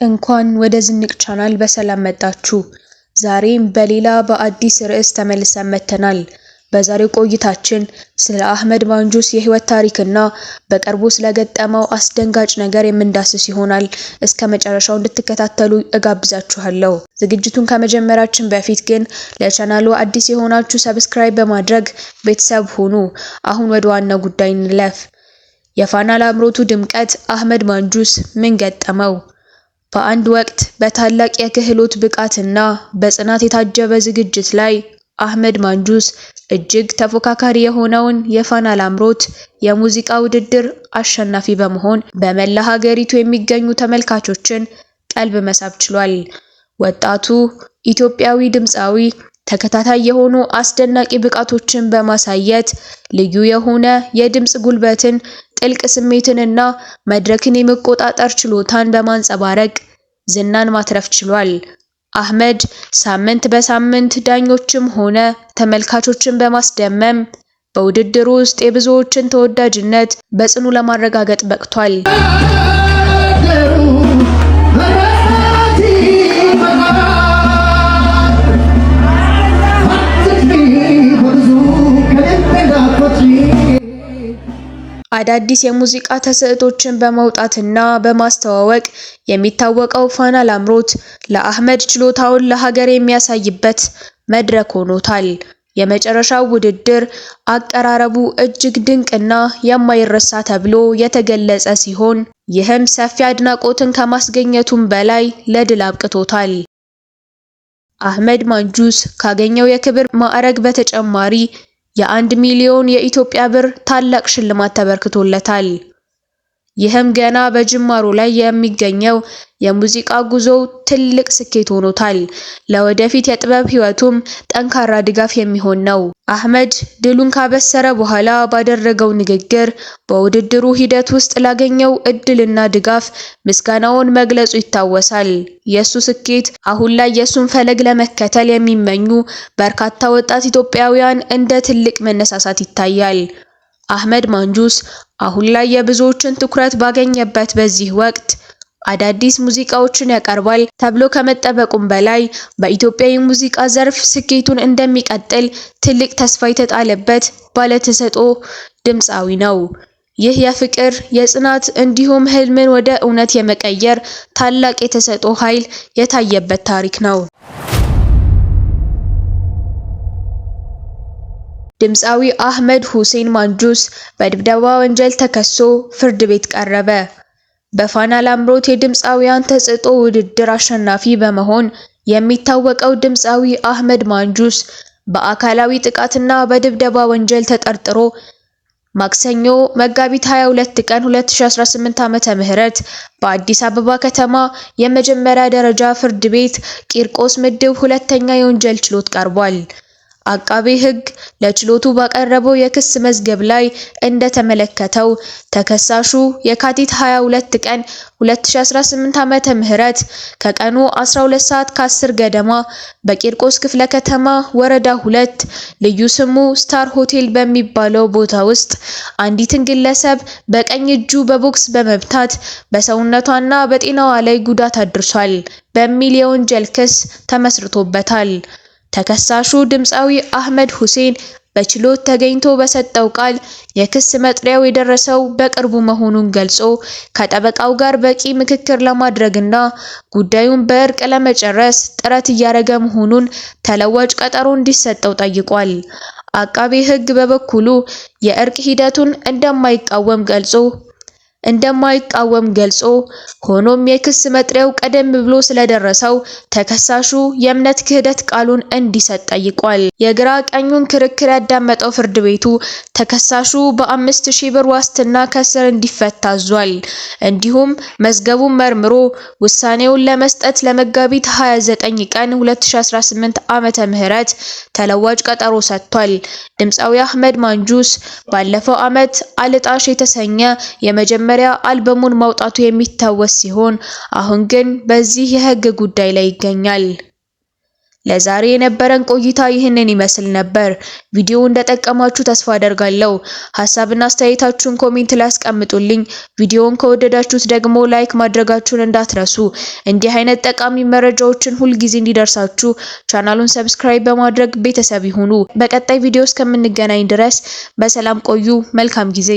እንኳን ወደ ዝንቅ ቻናል በሰላም መጣችሁ። ዛሬም በሌላ በአዲስ ርዕስ ተመልሰን መጥተናል። በዛሬው ቆይታችን ስለ አህመድ ማንጁስ የህይወት ታሪክና በቅርቡ ስለገጠመው አስደንጋጭ ነገር የምንዳስስ ይሆናል። እስከ መጨረሻው እንድትከታተሉ እጋብዛችኋለሁ። ዝግጅቱን ከመጀመራችን በፊት ግን ለቻናሉ አዲስ የሆናችሁ subscribe በማድረግ ቤተሰብ ሁኑ። አሁን ወደ ዋናው ጉዳይ እንለፍ። የፋና ላምሮቱ ድምቀት አህመድ ማንጁስ ምን ገጠመው? በአንድ ወቅት በታላቅ የክህሎት ብቃትና በጽናት የታጀበ ዝግጅት ላይ አህመድ ማንጁስ እጅግ ተፎካካሪ የሆነውን የፋና ላምሮት የሙዚቃ ውድድር አሸናፊ በመሆን በመላ ሀገሪቱ የሚገኙ ተመልካቾችን ቀልብ መሳብ ችሏል። ወጣቱ ኢትዮጵያዊ ድምፃዊ ተከታታይ የሆኑ አስደናቂ ብቃቶችን በማሳየት ልዩ የሆነ የድምፅ ጉልበትን፣ ጥልቅ ስሜትንና መድረክን የመቆጣጠር ችሎታን በማንጸባረቅ ዝናን ማትረፍ ችሏል። አህመድ ሳምንት በሳምንት ዳኞችም ሆነ ተመልካቾችን በማስደመም በውድድሩ ውስጥ የብዙዎችን ተወዳጅነት በጽኑ ለማረጋገጥ በቅቷል። አዳዲስ የሙዚቃ ተሰጥኦዎችን በማውጣትና በማስተዋወቅ የሚታወቀው ፋና ላምሮት ለአህመድ ችሎታውን ለሀገር የሚያሳይበት መድረክ ሆኖታል። የመጨረሻው ውድድር አቀራረቡ እጅግ ድንቅና የማይረሳ ተብሎ የተገለጸ ሲሆን፣ ይህም ሰፊ አድናቆትን ከማስገኘቱም በላይ ለድል አብቅቶታል። አህመድ ማንጁስ ካገኘው የክብር ማዕረግ በተጨማሪ የ1 ሚሊዮን የኢትዮጵያ ብር ታላቅ ሽልማት ተበርክቶለታል። ይህም ገና በጅማሮ ላይ የሚገኘው የሙዚቃ ጉዞው ትልቅ ስኬት ሆኖታል። ለወደፊት የጥበብ ሕይወቱም ጠንካራ ድጋፍ የሚሆን ነው። አህመድ ድሉን ካበሰረ በኋላ ባደረገው ንግግር በውድድሩ ሂደት ውስጥ ላገኘው እድልና ድጋፍ ምስጋናውን መግለጹ ይታወሳል። የሱ ስኬት አሁን ላይ የሱን ፈለግ ለመከተል የሚመኙ በርካታ ወጣት ኢትዮጵያውያን እንደ ትልቅ መነሳሳት ይታያል። አህመድ ማንጁስ አሁን ላይ የብዙዎችን ትኩረት ባገኘበት በዚህ ወቅት አዳዲስ ሙዚቃዎችን ያቀርባል ተብሎ ከመጠበቁም በላይ በኢትዮጵያ የሙዚቃ ዘርፍ ስኬቱን እንደሚቀጥል ትልቅ ተስፋ የተጣለበት ባለተሰጥኦ ድምፃዊ ነው። ይህ የፍቅር፣ የጽናት እንዲሁም ህልምን ወደ እውነት የመቀየር ታላቅ የተሰጥኦ ኃይል የታየበት ታሪክ ነው። ድምፃዊ አህመድ ሁሴን ማንጁስ በድብደባ ወንጀል ተከሶ ፍርድ ቤት ቀረበ። በፋና ላምሮት የድምፃውያን ተሰጥኦ ውድድር አሸናፊ በመሆን የሚታወቀው ድምፃዊ አህመድ ማንጁስ በአካላዊ ጥቃትና በድብደባ ወንጀል ተጠርጥሮ ማክሰኞ መጋቢት 22 ቀን 2018 ዓ.ም በአዲስ አበባ ከተማ የመጀመሪያ ደረጃ ፍርድ ቤት ቂርቆስ ምድብ ሁለተኛ የወንጀል ችሎት ቀርቧል። አቃቤ ሕግ ለችሎቱ ባቀረበው የክስ መዝገብ ላይ እንደተመለከተው ተከሳሹ የካቲት 22 ቀን 2018 ዓ.ም ከቀኑ 12 ሰዓት ከ10 ገደማ በቂርቆስ ክፍለ ከተማ ወረዳ 2 ልዩ ስሙ ስታር ሆቴል በሚባለው ቦታ ውስጥ አንዲትን ግለሰብ በቀኝ እጁ በቦክስ በመምታት በሰውነቷና በጤናዋ ላይ ጉዳት አድርሷል በሚል የወንጀል ክስ ተመስርቶበታል። ተከሳሹ ድምፃዊ አህመድ ሁሴን በችሎት ተገኝቶ በሰጠው ቃል የክስ መጥሪያው የደረሰው በቅርቡ መሆኑን ገልጾ ከጠበቃው ጋር በቂ ምክክር ለማድረግና ጉዳዩን በእርቅ ለመጨረስ ጥረት እያደረገ መሆኑን ተለዋጭ ቀጠሮ እንዲሰጠው ጠይቋል። አቃቤ ሕግ በበኩሉ የእርቅ ሂደቱን እንደማይቃወም ገልጾ ሆኖም የክስ መጥሪያው ቀደም ብሎ ስለደረሰው ተከሳሹ የእምነት ክህደት ቃሉን እንዲሰጥ ጠይቋል። የግራ ቀኙን ክርክር ያዳመጠው ፍርድ ቤቱ ተከሳሹ በ5,000 ብር ዋስትና ከእስር እንዲፈታ አዟል። እንዲሁም መዝገቡን መርምሮ ውሳኔውን ለመስጠት ለመጋቢት 29 ቀን 2018 ዓ.ም ተለዋጭ ቀጠሮ ሰጥቷል። ድምፃዊ አህመድ ማንጁስ ባለፈው ዓመት አልጣሽ የተሰኘ የመጀመሪያ አልበሙን ማውጣቱ የሚታወስ ሲሆን አሁን ግን በዚህ የህግ ጉዳይ ላይ ይገኛል። ለዛሬ የነበረን ቆይታ ይህንን ይመስል ነበር። ቪዲዮው እንደጠቀማችሁ ተስፋ አደርጋለሁ። ሀሳብና አስተያየታችሁን comment ላይ አስቀምጡልኝ። ቪዲዮውን ከወደዳችሁት ደግሞ like ማድረጋችሁን እንዳትረሱ። እንዲህ አይነት ጠቃሚ መረጃዎችን ሁልጊዜ እንዲደርሳችሁ ቻናሉን subscribe በማድረግ ቤተሰብ ይሁኑ። በቀጣይ ቪዲዮ እስከምንገናኝ ድረስ በሰላም ቆዩ። መልካም ጊዜ።